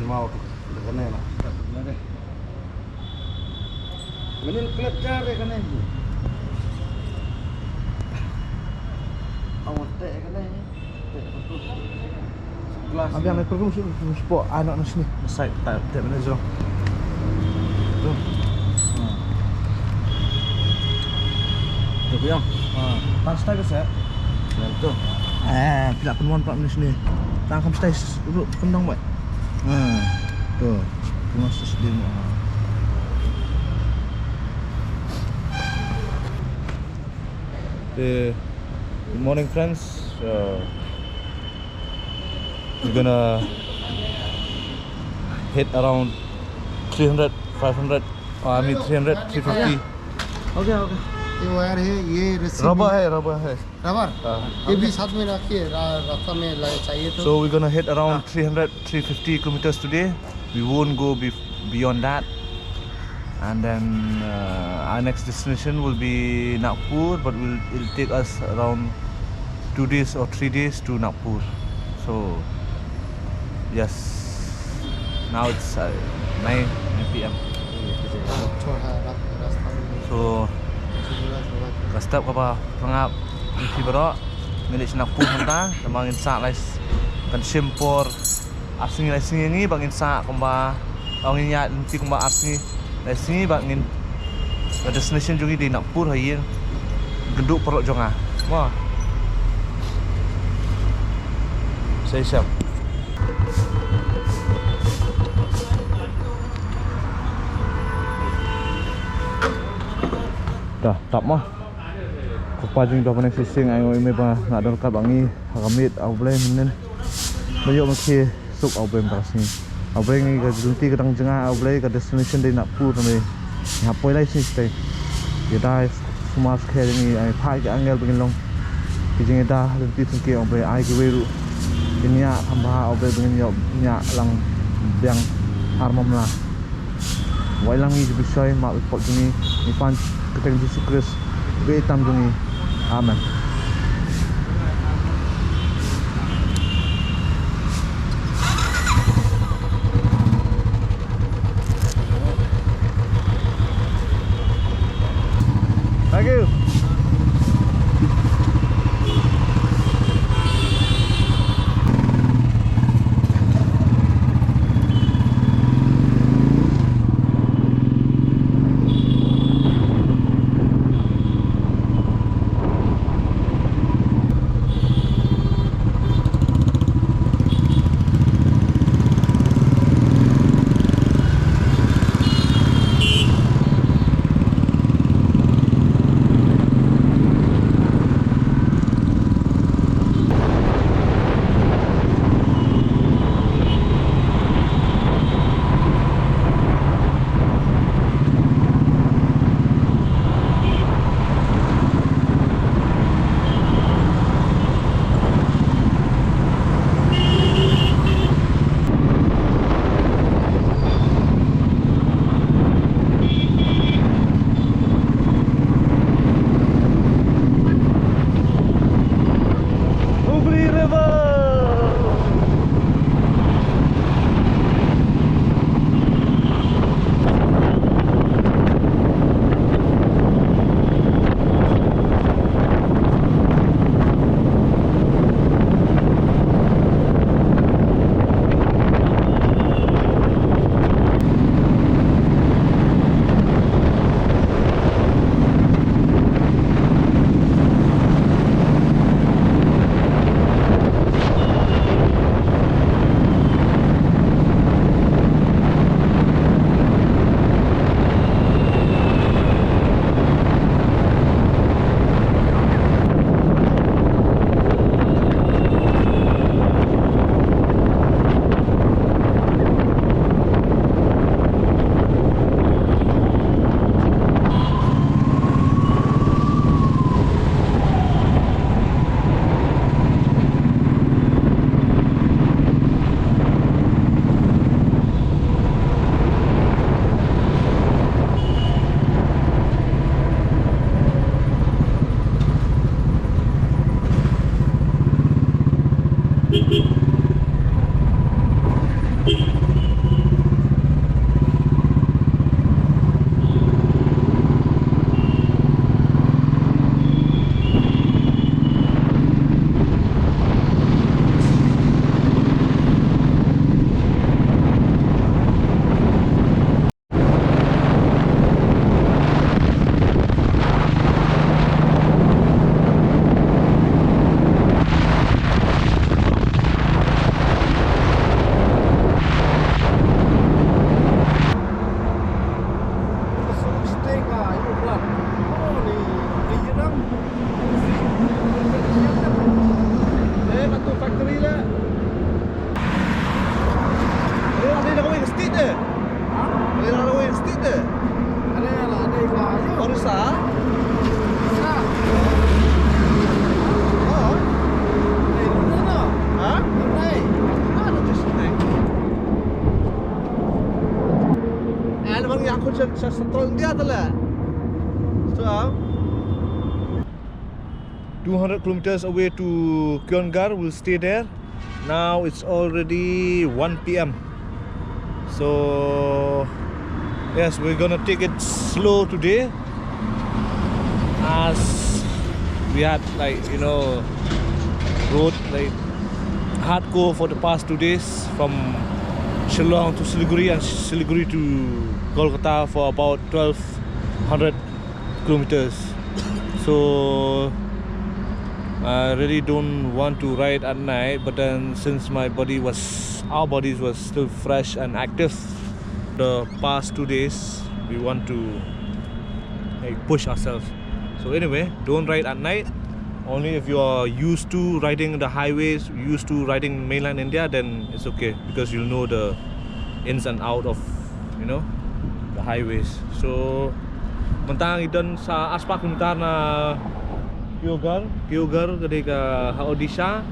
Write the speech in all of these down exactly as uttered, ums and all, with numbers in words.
Mau tu, dah kena lah. Mending kelet jar dia kena. Awak tak kena. Glass. Abi ang perlu sih, sih po anak nasi ni. Besai tak tak mana jong. Tu. Ha. Tu yang. Ha. Pas tak ke saya. Yang tu. Eh, pila penuan pak nasi ni. Tang kam stai urut kendang baik. Ha. Tu. Penuan stai sedih. Eh, good morning, friends. Uh, we're gonna hit around three hundred, five hundred, uh, I mean three hundred, three fifty. Okay, okay. ये वायर है, ये रस्सी Rubber भी है, rubber है. Rubber? हाँ। ये भी साथ में रखिए, रा-, रास्ता में ला-, चाहिए तो। So we're gonna hit around three hundred, three fifty kilometers today. We won't go be-, beyond that. And then, uh, our next destination will be Nagpur, but will, it'll take us around two days or three days to Nagpur. So, yes, now it's, uh, nine, nine P M. So, ka step kaba pyrngap ïa phi baroh, ngi leit sha Nagpur mynta, namar ngin sah lai s-, kan shim por ar sngi lai sngi ïa ngi ba ngin sah kumba, ba ngin ïaid lynti kumba ar sngi lai sngi ba ngin, ka destination jong ngi dei Nagpur ha ïing kynduh paralok jong nga. Mo. Sa shisha. Dah, tap mo. Ko pa jong ngi ba bneng shising, ai ong ïa me ba nga don ryngkat bad ngi ha ka miet, A U Blei mynnin. Ba ïoh ma khie suk, A U Blei mynta ka sngi. A U Blei, ngi ka lynti ka dang jngai, A U Blei, ka destination dei Nagpur, ngi hap poi lai sngi shatei. Ïada sumar skhem jong ngi, ai phah ki angel ba ngin long ki jingïada lynti syngkien, A U Blei, ai kiwei ruh ki ñiah kham bha, A U Blei, ba ngin ïoh ñiah lang biang ar mamla. Wai lang ngi ju bishoi, map ïa ka pop jong ngi, ngi pan kyrteng Jisu Khrist, ba ïeit tam jong ngi. Amen. Thank you. Sa, sa, sa tol dia tu lah. So, ah. Two hundred kilometers away to Kiongarh. We'll stay there. Now it's already one p m. So, yes, we're gonna take it slow today, as we had, like, you know, rode, like, hardcore for the past two days from Shillong to Siliguri and Siliguri to Kolkata for about twelve hundred kilometers. So I really don't want to ride at night, but then since my body was, our bodies was still fresh and active the past two days, we want to, like, push ourselves. So anyway, don't ride at night. Only if you are used to riding the highways, used to riding mainland India, then it's okay, because you'll know the ins and out of, you know, the highways. So mynta ngi don sa arspah kilometer na Kiogar, Kiogar ka dei ka ha Odisha.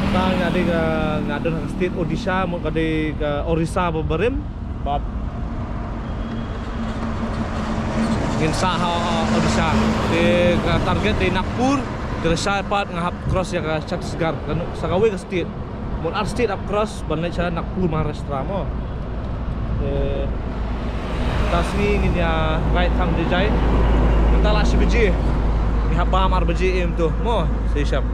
Mynta nga dei ka, nga don ha state Odisha, mut ka dei ka Orissa ba barim. Bad ngin sah ha Odisha. Te ka target dei Nagpur, te lashai pat nga hap cross ïa ka Chhattisgarh, ka nu-, sa kawei ka state. Mut ar state hap cross ban leit sha Nagpur, Maharashtra mo. Te mynta sngi ngin ïa ride tang jai jai. Mynta la shi baje. Ngi hap bam ar baje em to mo. Sa ïa shap.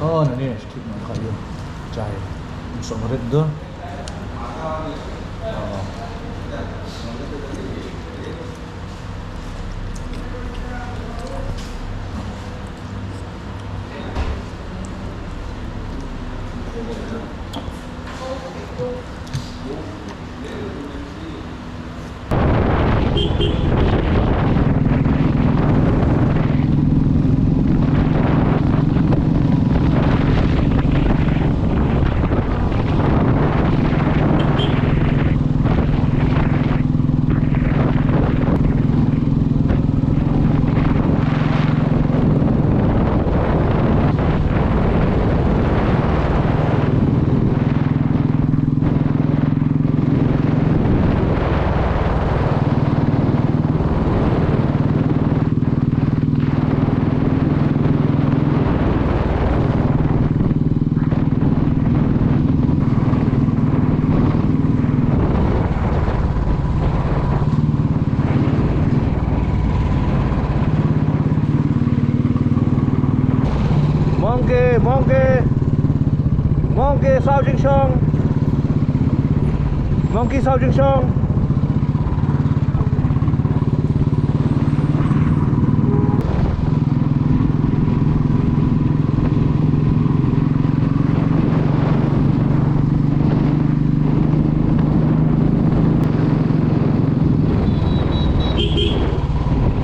Oh, nani, skip na kayu. Jai. Sok rit do. Oh. Monkey, monkey. Monkey saw jingshong. Monkey saw jingshong.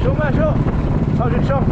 Shu ma shu. Saw jingshong.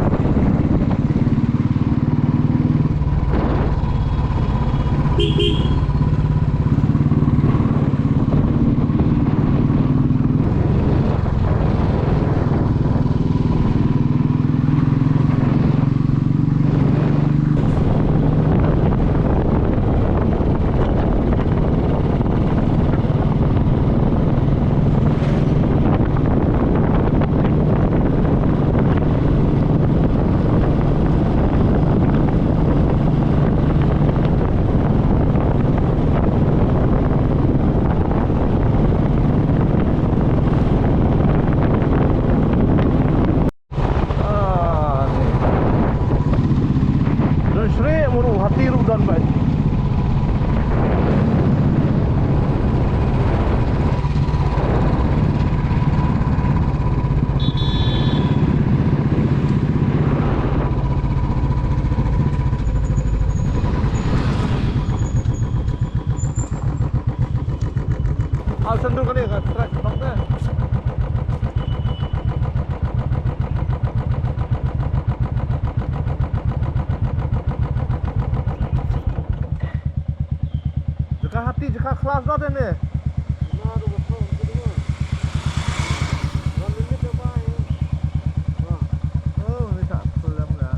Al sendul kane ka track tok te. Jaka hati, jaka khlas dah te ne. Oh, ni tak film dah.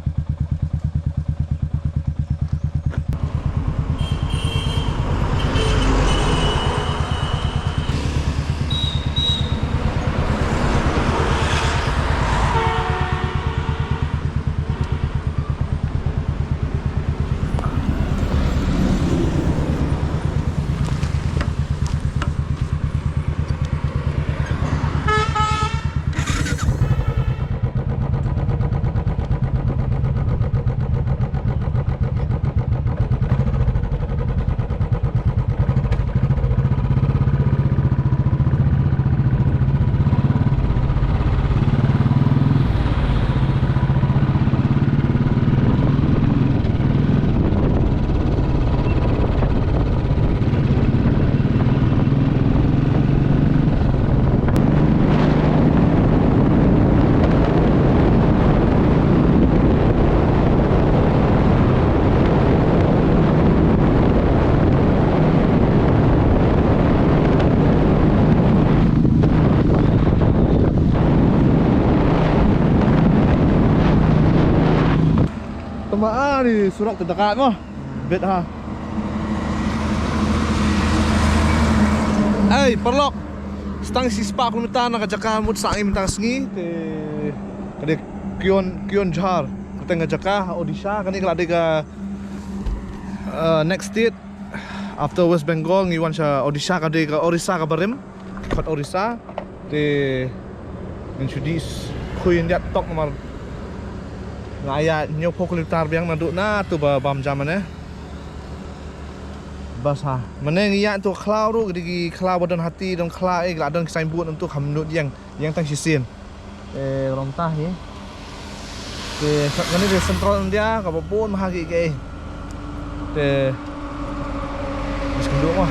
Tama ani surok te dekat mo. Bet ha. Ei, paralok. Sa tang shispah kilometer na ka jaka mut sa ngi mynta sngi te ka dei Keon, Keonjhar. Ka teng ka jaka Odisha, kane ka la dei ka, uh, next state after West Bengal, ngi wan sha Odisha, ka dei ka Orissa ka barim. Pat Orissa te ngin shu dih khuid ïa tok namar nga ïa ñiew pokoli tar biang naduh na tu ba bam jam ne. Bas ha. Mane ngi ïa tu khlaw ruh, ki khlaw ba don hati, don khlaw, eh, la don ki signboard tu kham nud ïeng, ïeng tang shisien. Eh, rong tah hi. Te, kane te Central India, kaba bun ma ha ki, ki. Te, mas kynduh mo.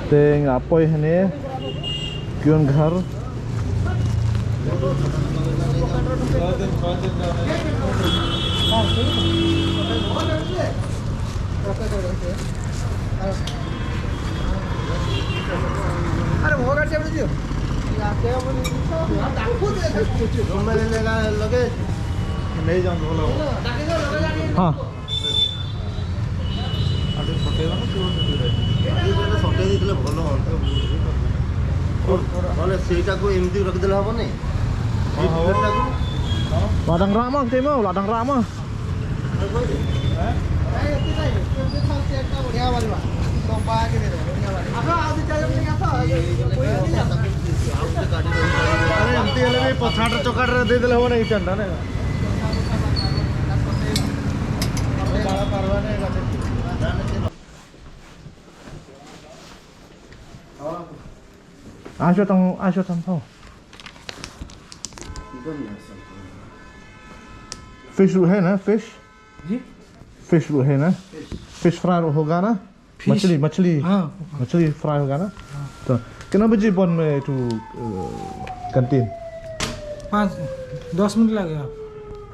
Te nga poi hangne Keonjhar. हाँ। ସେଇଟାକୁ ଏମିତି ରଖିଦେଲେ ହବନି? ହଁ, ହବ। Ladang rama, kita mau ladang rama. अरे, हम तेल भी पछाड़ चौकाड़ दे दिले हो नहीं चंदा ना। Asho tang, asho tang tang. फिश है ना, फिश? जी? फिश है ना? फिश। फिश फ्राई होगा ना? फिश। मछली, मछली। हाँ। मछली फ्राई होगा ना? हाँ। तो कितना बजे बंद में तू, अ, कैंटीन? पाँच, दस मिनट लगेगा।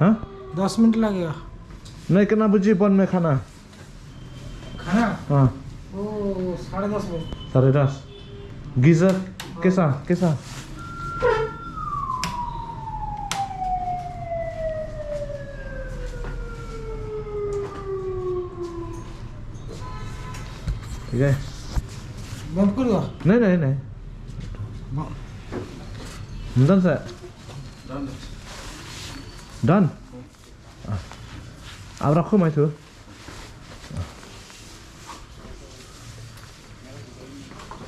हाँ? दस मिनट लगेगा। नहीं, कितना बजे बंद में खाना? खाना? हाँ। वो साढ़े दस बजे। साढ़े दस। गीजर कैसा, कैसा? ठीक है। बंद कर दो। नहीं, नहीं, नहीं। ब- हम डन से। डन। आप रखो, मैं तो।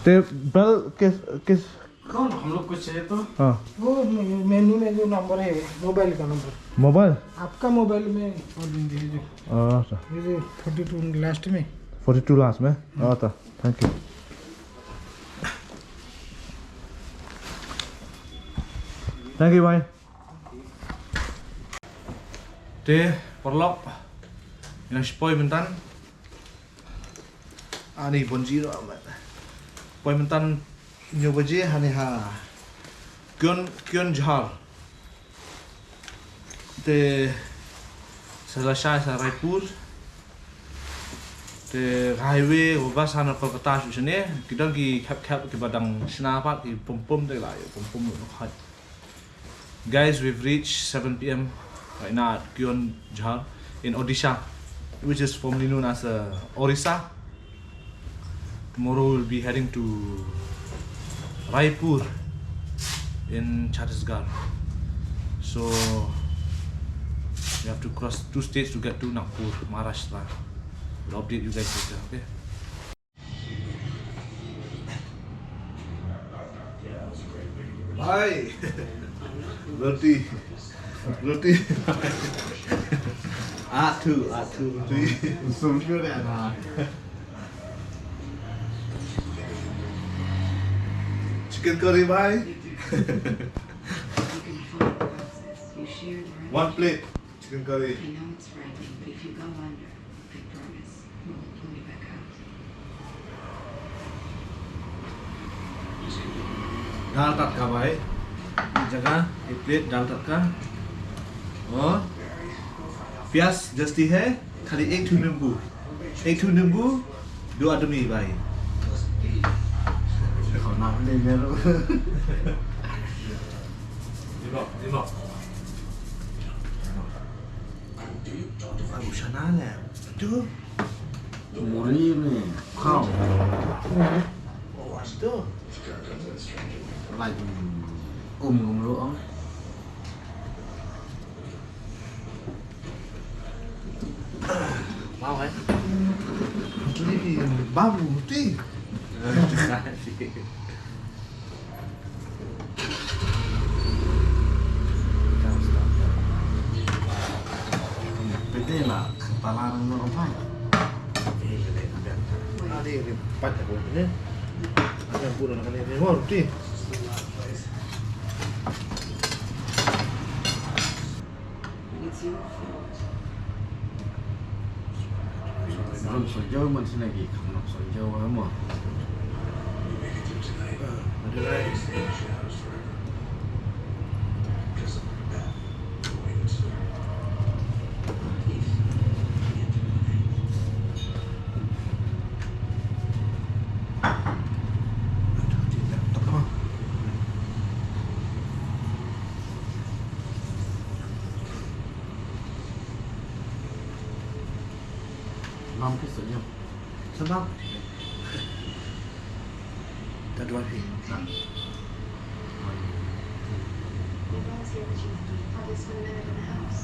ते बिल किस, किस? कौन हम लोग को चाहिए तो? हाँ। वो मे-, मेन्यू में जो नंबर है, मोबाइल का नंबर। मोबाइल? आपका मोबाइल में कर देंगे, ये जो। अच्छा। ये जो फोर्टी टू लास्ट में। फोर्टी टू लास्ट में? हाँ। अच्छा, thank you। Thank you, भाई। Te, paralok, ngi la shah poi mynta. Ani bonjiro amat. Poi mynta hynñiew baje hangne ha Keon-, Keonjhar. Te sa la shai sha Raipur. Te highway, bus ha na Kolkata shuh shane. Ki don ki khep khep kiba dang shna pat, ki pum pum te la ïoh pum pum noh. Guys, we've reached seven p m right now at Keonjhar in Odisha, which is formerly known as, uh, Orissa. Tomorrow we'll be heading to Raipur in Chhattisgarh. So we have to cross two states to get to Nagpur, Maharashtra. We'll update you guys later, okay? भाई, रोटी, रोटी। आठ ठो, आठ ठो रोटी। सुन क्यों रहा था? Chicken curry, भाई। One plate chicken curry. I know it's frightening, but if you go under, I promise we'll pull you back out. दाल तड़का भाई, एक जगह एक प्लेट दाल तड़का और प्याज जस्ती है, खाली एक ठो नींबू, एक ठो नींबू, दो आदमी भाई। Kau nak beli baru. Lima, lima. Aku sana lah. Tu. Muri ni. Kau. Tu. Lagi. Um, um, um. Mau, eh? Ni baru tu. Pwede la, kepala ng mga bay. Ade, ade, pat ako ni. Ade, ang puno na kanina ni Mor, di. It's your fault. Ram sojo man sina gi kam ram sojo ha mo. Mam ki sojo. Sabab. That one. You guys hear what you, others in the house?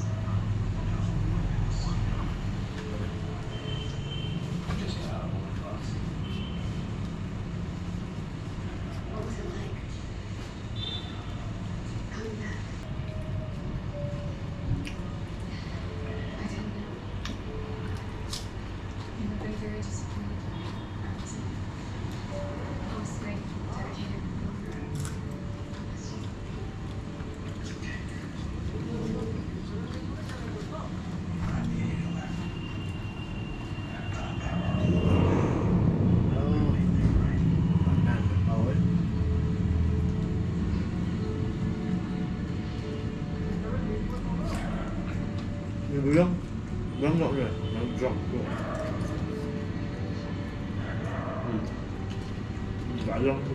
Ni bilang, bilang tak boleh, nak drop tu. Hmm. Tak bilang tu.